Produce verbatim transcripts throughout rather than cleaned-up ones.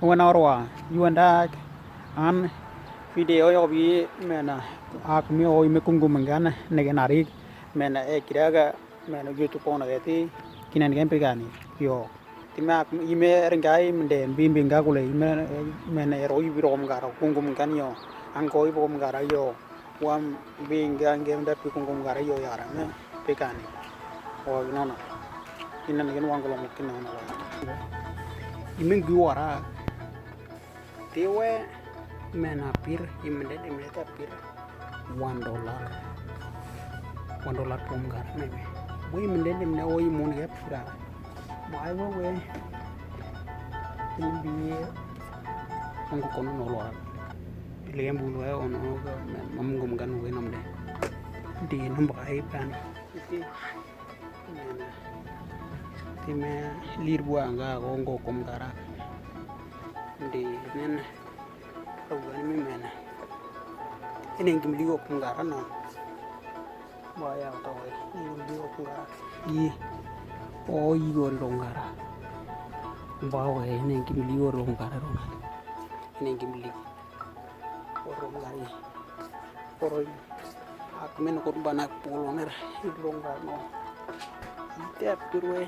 Wena orwa, yu wenda an video yok bi men a kumi o ime kungum ngan negen arik men e kira ga men YouTube kono geti kinan gen pegani yo. Ti me ak ime ringai mende bimbi ngakule ime men ero ibi rokom gara kungum ngan yo. Angko ibi rokom gara yo. Wam bi nge nge mda pi kungum gara yo yara me pikani. O inono. Ina nigin wangolo mukina na wa. Ime ngi wara. Tiwe men apir, ime nde ime ta pir. One dollar. One dollar pum gara me me. Bo ime nde ime o imun ya pira. Bai we we. Ime bi ye. Ongo kono no lora. Pili ya mbulu ya ono ga mam ngum gan we namde. Di namba ai pan. Iti. Mena. Ti me lir bua nga ongo kom gara. Di nena. Awan mi mena. Ene ngim ligo kom gara no. Ba ya tawe. Ene ngim ligo kom gara. Yi. O yi go ri rongara. Ba we ene ngim ligo rongara rongara. Ene ngim ligo. O rongara yi. O ro yi. Ak men ko bana polo ner. Yi rongara no. Ite apir we.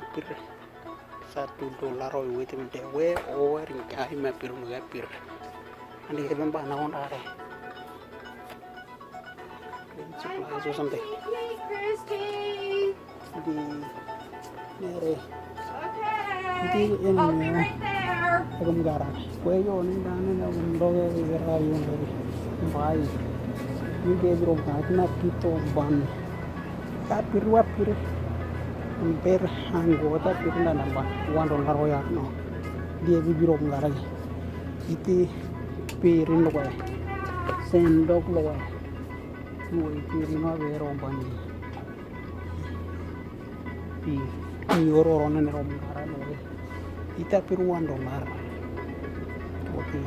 Apir. Satu dolar o iwe te mente we o ring ai me apir no apir. Andi ke bana on are. Supplies or something. Di nere. Di ene agam gara. Kwe yo ni dane na agam doge gara yo ni. Bai. Ni ke biro ka kina kito ban. Ta pir wa pir. Ber hango ta pir na namba. One dollar o ya no. Di bi biro gara. Iti pirin lo kwe. Sendok lo kwe. Mo i pirin wa bero bani. Pi ni oro oro na nero mara lo kwe. Ita pir one dollar. Oti.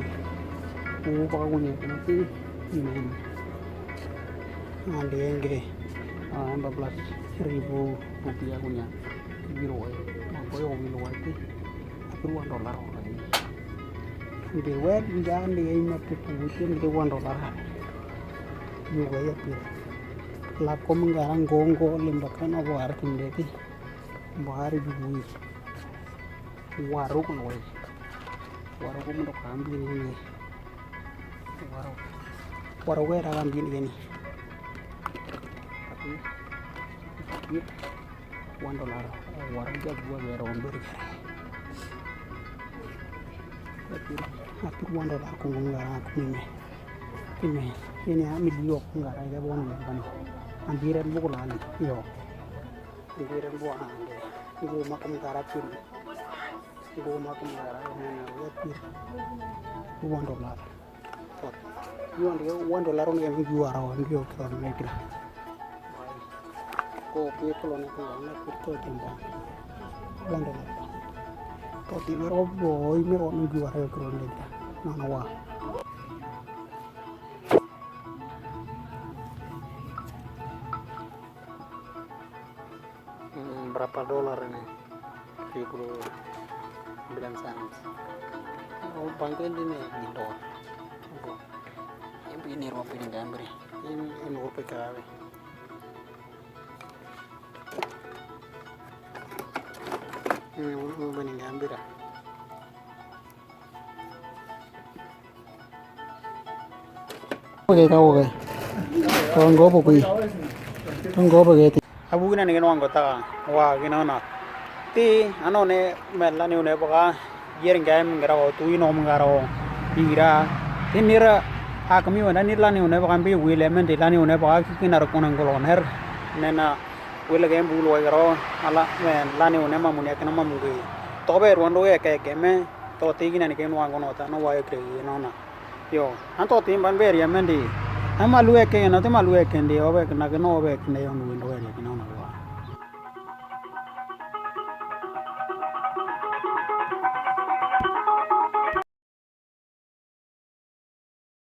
U pa kunya kuna pi. Amen. Ande enge. Ah, empat belas ribu rupiah kunya. Biro kwe. Mako yo biro kwe. Apir one dollar o kwe. Nde wet nde ande ya ima pupu witi nde one dollar. Yuga ya pir. La kom ngara ngongo limba kan o buar tinde ti. Buar yugu yi. Waruk lo wai. Waruk mundo kambi ni. Waruk. Waruk wera kambi ni. One dollar. Waruk ja gua wera on beri. Apir, apir one dollar kungum ngara kumi me. Kumi me. Ini ami liok ngara ida bon me kan. Ambire buku lali. Yo. Ngiren bua nde. Ngu makum gara pir. Ngu makum gara nena ya pir. One dollar. Tot. Yu ande one dollar on ya mi juara on yo kira ne kira. Ko pir ko ne ko ne pir to temba. One dollar. Tot ti mero bo mero mi juara yo kira ne kira. Mana wa. Hmm, berapa dolar ini? Tujuh puluh sembilan sen. Oh, bangku ini nih, ini dolar. Ini, ini rupiah ini gambar. Ini, ini rupiah karawi. Ini rupiah ini gambar. Okay, ka okay. Ka ngo po kui. Ka ngo po geti. Abu gina ni gina wango ta wa gina na. Ti ano ne me la ni une baka yer ngai me ngara o tu ino me ngara o. Igira. Ti nira akami wena ni la ni une baka mbi wile men ti la ni une baka kiki na rokona ngolo ner. Nena wile ge mbu lo garo ala me la ni une mamunia kina mamungi. Tobe rondo ye ke ke me. To ti gina ni ke nwa ngono ta no wa ye kre ye no na. Yo, an to ti ban ber ya mendi. An ma luwe ke no te ma luwe ke ndi obe na ke no obe ke ne yo no windo ya ke no na wa.